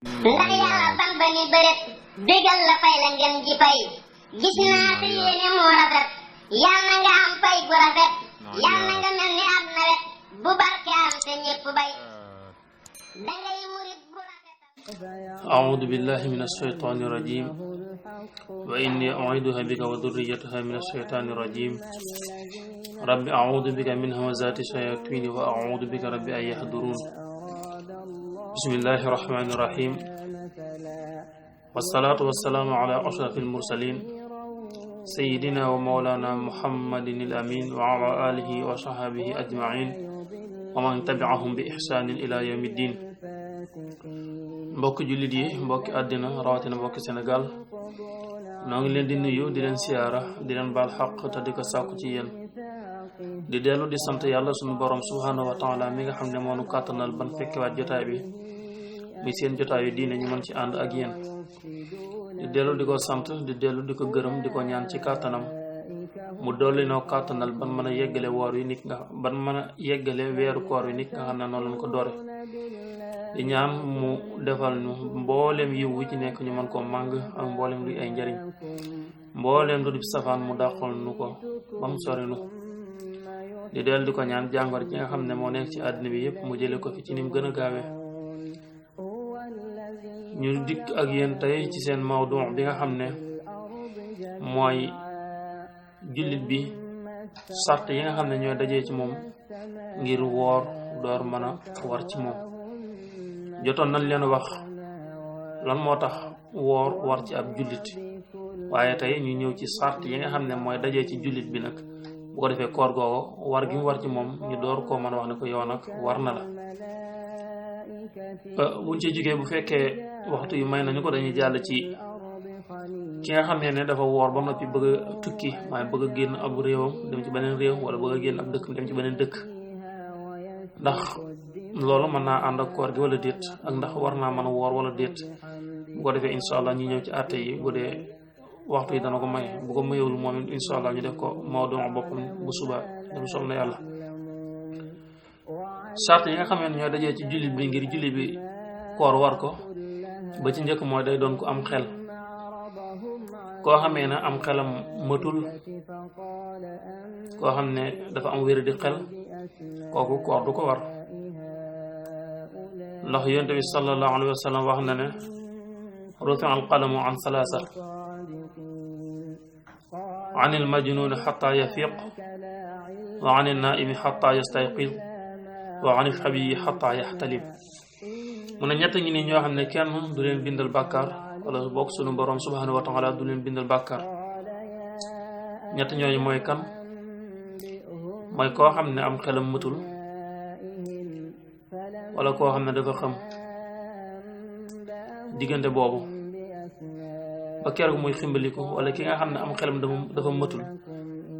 ndax yàlla ban ba ni bëret bégal la fay la ngeen ji fay gis naa sa yéene moo rafet yàlla na nga am fay gu rafet yàlla na nga mel ni ab nawet bu barke am te ñépp bay dangay murit bu rafet. أعوذ بالله من الشيطان الرجيم وإني أعيذها بك وذريتها من الشيطان الرجيم رب أعوذ بك من همزات الشياطين وأعوذ بك رب أن يحضرون بسم الله الرحمن الرحيم والصلاة والسلام على أشرف المرسلين سيدنا ومولانا محمد الأمين وعلى آله وصحبه أجمعين ومن تبعهم بإحسان إلى يوم الدين. mbokk jullit yi mbokki àddina rawatina mbokki Sénégal noo ngi leen di nuyu di leen siyaara di leen baal xaq te di ko sàkku ci yéen di dellu di sant yàlla sunu borom subhanahu wa taala mi nga xam ne moo nu kàttanal ban fekkewaat jotaay bi muy seen jotaay yu diine ñu mën ci ànd ak yéen di dellu di ko sant di dellu di ko gërëm di ko ñaan ci kàttanam mu dolli noo kàttanal ban mën a yeggale woor wi nit nga ban mën a yeggale weeru koor wi nit nga xam ne noonu lañ ko doore di ñaan mu defal ñu mboolem yiw wu ci nekk ñu mën koo màng ak mboolem luy ay njariñ mboolem lu di safaan mu dàqal nu ko ba mu sori nu di del di ko ñaan jàngoro ci nga xam ne moo nekk ci àddina bi yépp mu jële ko fi ci ni mu gën a gaawee. ñu dikk ak yéen tey ci seen mawdu bi nga xam ne mooy jullit bi sart yi nga xam ne ñooy dajee ci moom ngir woor door mën a war ci moom. jotoon nañ leen wax lan moo tax woor war ci ab jullit waaye tey ñu ñëw ci sart yi nga xam ne mooy dajee ci jullit bi nag bu ko defee koor googu war gi mu war ci moom ñu door koo mën a wax ne ko yow nag war na la. buñ ci jógee bu fekkee waxtu yu may nañu ko dañuy jàll ci ki nga xam ne dafa woor ba noppi bëgg a tukki waaye bëgg a génn ab réewam dem ci beneen réew wala bëgg a génn ab dëkk dem ci beneen dëkk ndax loolu mën naa ànd ak koor gi wala déet ak ndax war naa mën a woor wala déet bu ko defee incha allah ñu ñëw ci àtte yi bu dee waxtu yi dana ko may bu ko mayewul moom it incha allah ñu def ko mawdu boppam bu suba dem sol na yàlla. sart yi nga xam ne ñooy dajee ci jullit bi ngir jullit bi koor war ko ba ci njëkk mooy day doon ko am xel koo xamee ne am xelam matul koo xam ne dafa am wér di xel kooku koor du ko war ndax yonent bi sallallahu alayhi wa sallam wax na ne rufi al qalamu an salaasa an il majnuni xata yafiq wa an il naimi xata yastayqid wa an il xabiyi xata yaxtalib mu ne ñett ñi ni ñoo xam ne kenn du leen bindal bàkkaar wala bokk sunu borom subhanahu wa taala du leen bindal bàkkaar ñett ñooñu mooy kan mooy koo xam ne am xelam mëtul wala koo xam ne dafa xam diggante boobu ba keroog muy ximbaliku wala ki nga xam ne am xelam dafa mëtul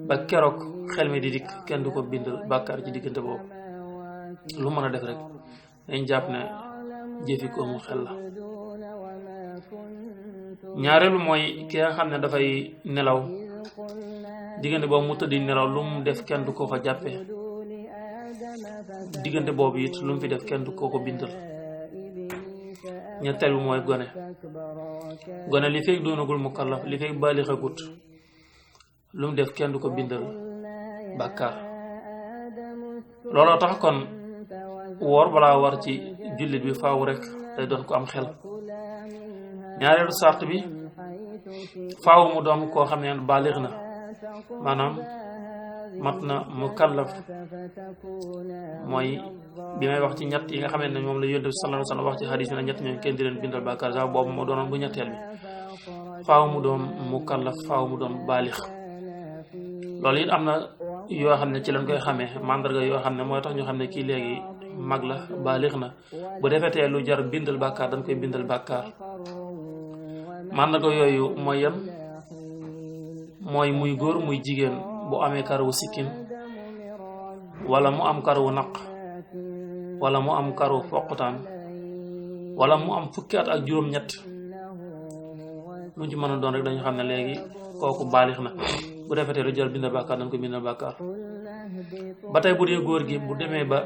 ba keroog xel mi di dikk kenn du ko bindal bàkkaar ci diggante boobu lu mën a def rek dañ jàpp ne jëfi ko mu xel la. ñaareelu mooy ki nga xam ne dafay nelaw diggante boobu mu tëddi nelaw lu mu def kenn du ko ko jàppe diggante boobu it lu mu fi def kenn du ko ko bindal. ñetteel bi mooy gone li fekk doonagul mukallaf li fekk baalixagut lu mu def kenn du ko bindal bàkkaar. looloo tax kon woor balaa war ci jullit bi faaw rek day doon ko am xel. ñaareelu sart bi faaw mu doon koo xam ne baalix na maanaam mat na mukallaf mooy bi may wax ci ñett yi nga xam ne moom la yonent bi sallallahu alayhi wa sallam wax ci hadis bi ne ñett ñooñu kenn di leen bindal bàkkaar sax boobu moo doonoon bu ñetteel bi faaw mu doon mukallaf faaw mu doon baalix. loolu it am na yoo xam ne ci lañ koy xamee mandarga yoo xam ne mooy tax ñu xam ne kii léegi mag la baalix na bu defetee lu jar bindal bàkkaar dañ koy bindal bàkkaar. mandarga yooyu mooy yan mooy muy góor muy jigéen bu amee karawu sikkin wala mu am karawu naq wala mu am karawu foqutaan wala mu am fukki at ak juróom-ñett lu ci mën a doon rek dañu xam ne léegi kooku baalix na bu defetee lu jar bindal bàkkaar dañ koy bindal bàkkaar. ba tey bu dee góor gi bu demee ba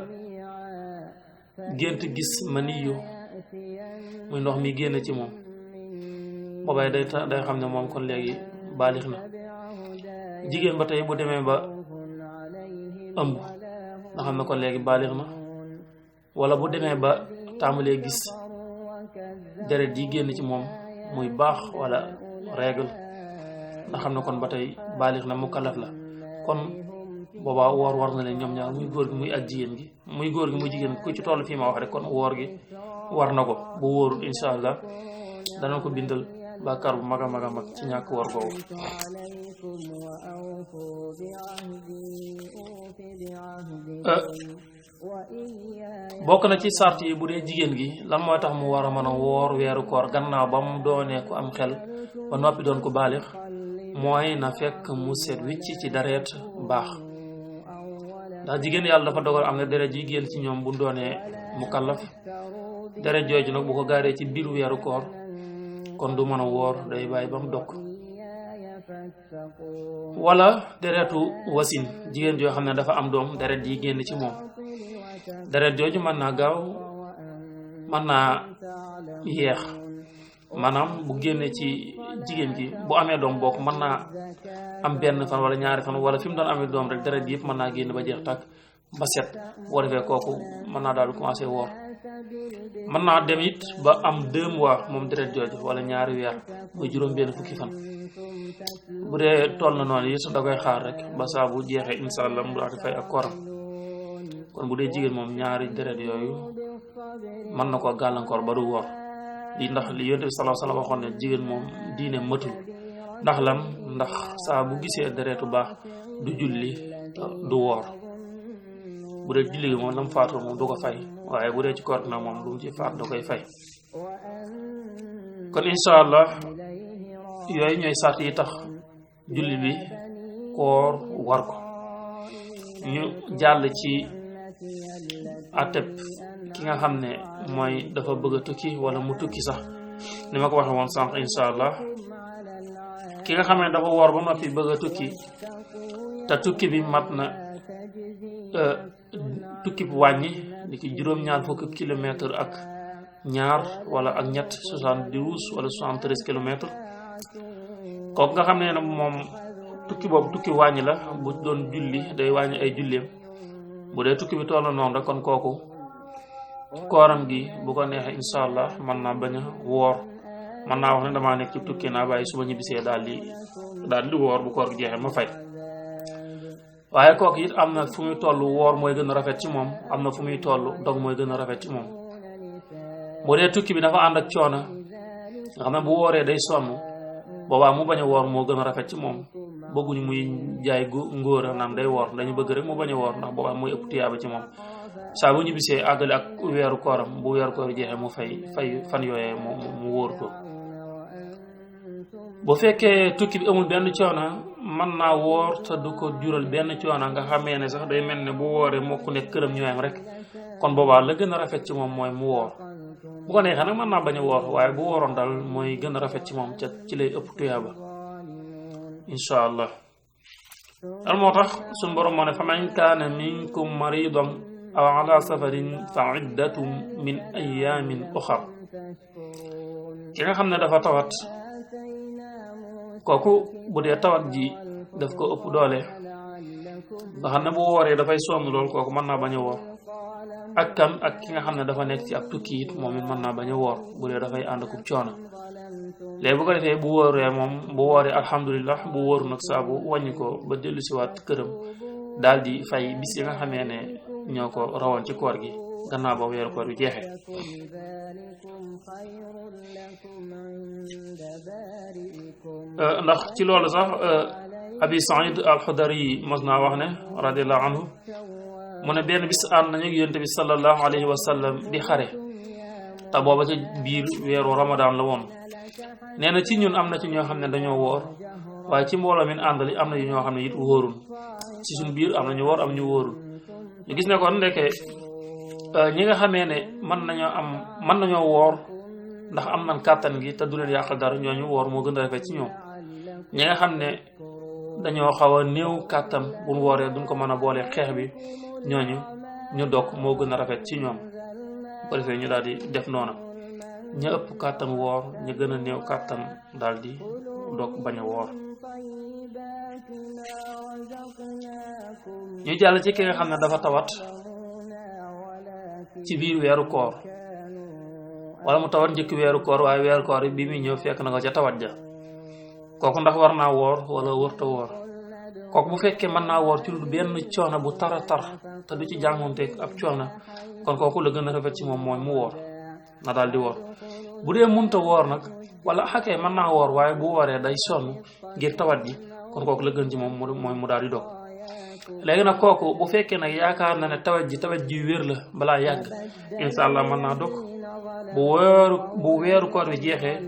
gént gis maniyu muy ndox mi génn ci moom boobay day xam ne moom kon léegi baalix na. jigéen ba tey bu demee ba ëmb nga xam ne kon léegi baalix na wala bu demee ba tàmbalee gis deret yi génn ci moom muy baax wala règle nga xam ne kon ba tey baalix na mukallaf la. kon boobaa woor war na leen ñoom ñaar muy góor gi muy ak jigéen gi muy góor gi muy jigéen ku ci toll fii ma wax rek kon woor gi war na ko. bu wóorul incha allah dana ko bindal bàkkaar bu mag a mag a mag ci ñàkk woor googu. bokk na ci sart yi bu dee jigéen gi lan mooy tax mu war a mën a woor weeru koor gannaaw ba mu doonee ko am xel ba noppi doon ko baalix mooy na fekk mu set wicc ci dareet baax. ndax jigéen yàlla dafa dogal am na deret yi génn ci ñoom bu doonee mu kallaf deret jooju nag bu ko gaaree ci biir weeru koor kon du mën a woor day bàyyi ba mu dog. wala deretu wasin jigéen joo xam ne dafa am doom deret yi génn ci moom deret jooju mën naa gaaw mën naa yeex maanaam bu génnee ci jigéen gi bu amee doom bokk mën naa am benn fan wala ñaari fan wala fi mu doon amee doom rek deret yëpp mën naa génn ba jeex tàkk ba set boo defee kooku mën naa daal di commencé woor. mën naa dem it ba am 2 mois moom deret jooju wala ñaari weer muy juróom benn fukki fan bu dee toll na noonu it da koy xaar rek ba saa bu jeexee incha allah mu daal di fay ak kooram. kon bu dee jigéen moom ñaari deret yooyu mën na ko gàllankoor ba du woor li ndax li Yonent bi sallallahu alayhi wasallam waxoon ne jigéen moom diine matul ndax lan ndax saa bu gisee deretu baax du julli du woor. bu dee julli gi moom lam faatu moom du ko fay waaye bu dee ci koor nag moom lu mu ci faat da koy fay. kon incha allah yooyu ñooy sart yi tax julli bi koor war ko. ñu jàll ci atep ki nga xam ne mooy dafa bëgg a tukki wala mu tukki sax ni ma ko waxee woon sànq incha allah ki nga xam ne dafa woor ba noppi bëgg a tukki te tukki bi mat na tukki bu wàññi di ki juróom-ñaar fukki kilomètre ak ñaar wala ak ñett 72 wala 73 kilomètres kooku nga xam ne moom tukki boobu tukki wàññi la bu doon julli day wàññi ay julleem bu dee tukki bi toll noonu rek kon kooku kooram gi bu ko neexee incha allah mën naa bañ a woor mën naa wax ne damaa nekk ci tukki naa bàyyi su ma ñibbisee daal di woor bu koor gi jeexee ma fay. waaye kooku it am na fu muy toll woor mooy gën a rafet ci moom am na fu muy toll dog mooy gën a rafet ci moom. bu dee tukki bi dafa ànd ak coono nga xam ne bu wooree day sonn boobaa mu bañ a woor moo gën a rafet ci moom. bëgguñu muy jaay ngóora naan day woor dañu bëgg rek mu bañ a woor ndax boobaa mooy ëpp tiyaaba ci moom. saa bu ñu bisee àggale ak weeru kooram bu weeru koor jeexee mu fay fan yooyee mu wóor ko. bu fekkee tukki bi amul benn coono mën naa woor te du ko jural benn coono nga xamee ne sax day mel ne bu wooree moo ku nekk këram ñooyam rek kon boobaa la gën a rafet ci moom mooy mu woor. bu ko neexee nag mën naa bañ a woor waaye bu wooroon daal mooy gën a rafet ci moom ca ci lay ëpp tuyaaba incha allah. dal moo tax suñu borom moo ne fa man kaana minkum maridan aw ala safarin fa iddatum min ayamin uxar ki nga xam ne dafa tawat kooku bu dee tawat ji daf ko ëpp doole nga xam ne bu wooree dafay sonn lool kooku mën naa bañ a woor ak kan ak ki nga xam ne dafa nekk ci ab tukki it moom it mën naa bañ a woor bu dee dafay ànd ak coono. léegi bu ko defee bu wóoree moom bu wooree alhamdulilah bu wóoru nag saa bu wàññi ko ba dellu siwaat këram daal di fay bis yi nga xamee ne ñoo ko rawoon ci koor gi gannaaw ba weeru koor bi jeexee. ndax ci loolu sax abi saïd al-xudari mos naa wax ne radiallahu anhu mu ne benn bis ànd nañu yonent bi sallallahu alayhi wa sallam di xare te booba ca biir weeru ramadan la woon. nee na ci ñun am na ci ñoo xam ne dañoo woor waaye ci mbooloo min àndali am na yu ñoo xam ne it wóorul ci suñu biir am na ñu woor am ñu wóorul ñu gis ne kon ndeke ñi nga xamee ne mën nañoo woor ndax am nañ kàttan gi te du leen yàqal dara ñooñu woor moo gën a rafet ci ñoom. ñi nga xam ne dañoo xaw a néew kàttan bu mu wooree duñ ko mën a boole xeex bi ñooñu ñu dog moo gën a rafet ci ñoom bu ko defee ñu daal di def noona. ña ëpp kàttan woor ña gën a néew kàttan daal di dog bañ a woor. ñu jàll ci ki nga xam ne dafa tawat ci biir weeru koor wala mu tawat njëkk weeru koor waaye weeru koor bi muy ñëw fekk na ko ca tawat ja kooku ndax war naa woor wala wërta woor. kooku bu fekkee mën naa woor ci lu benn coono bu tara tar te du ci jàngoonteeg ab coono kon kooku la gën a rafet ci moom mooy mu woor na daal di woor. bu dee munta woor nag wala xakee mën naa woor waaye bu wooree day sonn ngir tawat ji kon kooku la gën ci moom mooy mu daal di dog. léegi nag kooku bu fekkee nag yaakaar na ne tawat ji wér la balaa yàgg incha allah mën naa dog bu weeru koor bi jeexee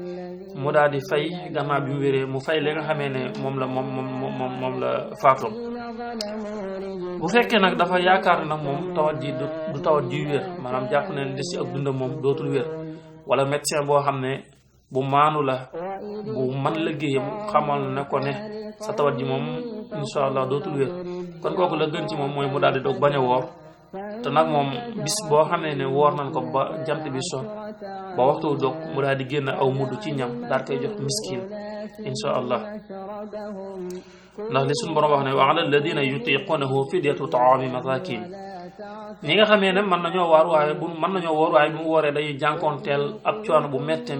mu daal di fay gannaaw bi mu wéree mu fay li nga xamee ne moom la faatoom. bu fekkee nag dafa yaakaar nag moom tawat ji du tawat ji wér maanaam jàpp ne des ci ak dundam moom dootul wér wala médecin boo xam ne bu maanu la bu man liggéeyam xamal ne ko ne sa tawat ji moom incha allah dootul wér kon kooku la gën ci moom mooy mu daal di dog bañ a woor. te nag moom bis boo xamee ne woor nañ ko ba jant bi so ba waxtu dog mu daal di génn aw mudd ci ñam daal koy jox miskin insha allah ndax li suñu borom wax ne wa ala alladina yutiqunahu fidyatu taami masakin ñi nga xamee ne mën nañoo woor waaye bu mu wooree day jànkoonteel ab coono bu métte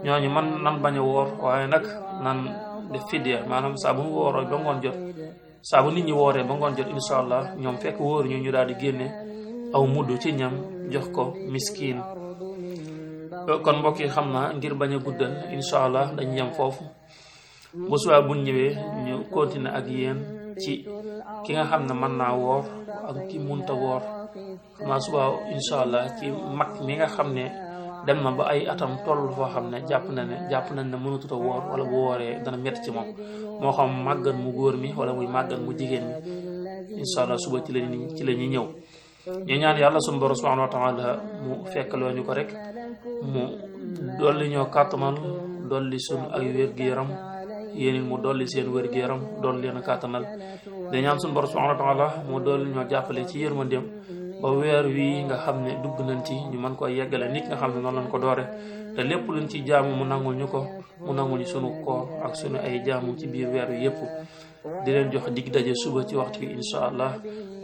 ñooñu man nan bañ a woor waaye nag nan def fidya maanaam saa bu mu wooroo ba ngoon jot saa bu nit ñi wooree ba ngoon jot insha allah ñoom fekk wóor ñu daal di génne aw mudd ci ñam jox ko miskin. kon mbokk yi xam naa ngir bañ a guddal insha allah dañu yem foofu bu subaa bu ñëwee ñu continuer ak yéen ci ki nga xam ne mën naa woor ak ki munta woor xam naa subaa insha allah ci mag mi nga xam ne dem na ba ay atam toll foo xam ne jàpp nañ ne mënatut a woor wala bu wooree dana métti ci moom moo xam màggan mu góor mi wala muy màggan mu jigéen mi insha allah suba ci la ñuy ñëw. ñu ñaan yàlla sunu borom subhanahu wa taala mu fekk loo ñu ko rek mu dolli ñoo kàttanal dolli sunu ay wér-gu-yaram yéen mu dolli seen wér-gu-yaram dolli leen a kàttanal di ñaan sunu borom subhanahu wa taala mu dolli ñoo jàppale ci yërmandeem ba weer wi nga xam ne dugg nañ ci ñu mën koy yeggale nit nga xam ne noonu lañ ko doore te lépp luñ ci jaamu mu nangul ñu ko mu nangul ñu sunu koor ak sunu ay jaamu ci biir weer wi yépp di leen jox dig daje suba ci waxtu bi insha allah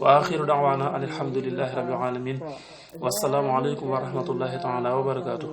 wa axiru da'wana alhamdulillahi rabbil alamin wassalaamu alaykum wa rahmatullahi taala wa barakatuh